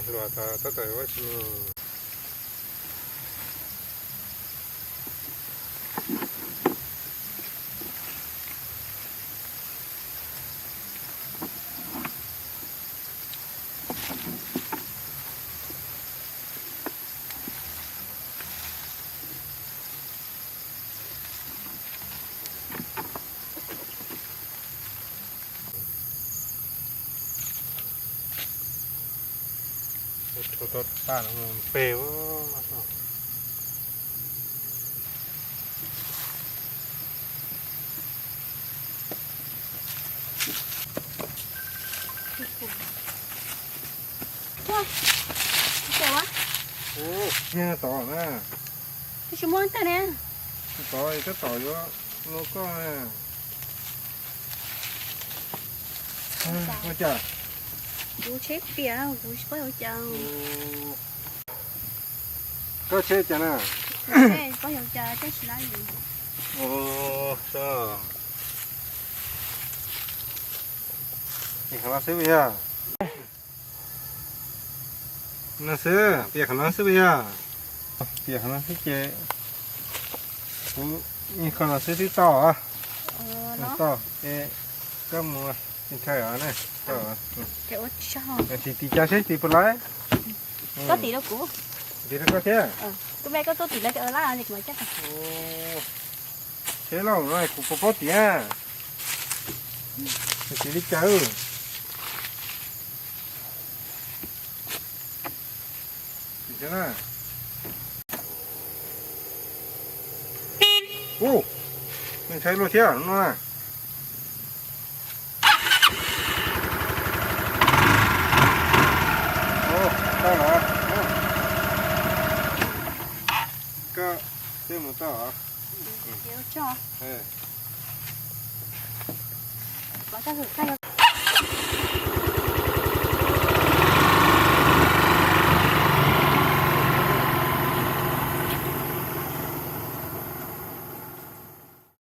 Hluas tas tab tom ua tsis mus. Rau tau tag no pe. Ua, tseem ua. Ua, tod na. Twb tsis muaj ntawm ne. Tod tab tom yuav no koj na. Ua cas? Kuv tsheb piam, kuv tsis paub ua cas. Koj tsheb cas na? Tsis paub ua cas, tsis lab li. Piam qhov no xwb puas yog? No xwb, piam qhov no xwb puas yog? Piam qhov no xwb ces kuv yeej qhov no xwb twb tau. Tau es koj mus ntshai os ne. Tau. Tiv tiv cas seb tiv puas lawv. Koj tiv rau kuv. Tiv rau koj thiab. Seb lauj no kuv puas paub tiv. Tiv li cas. Ub, ntshai luaj thiab no. Tau lawm. Koj twb mus tau.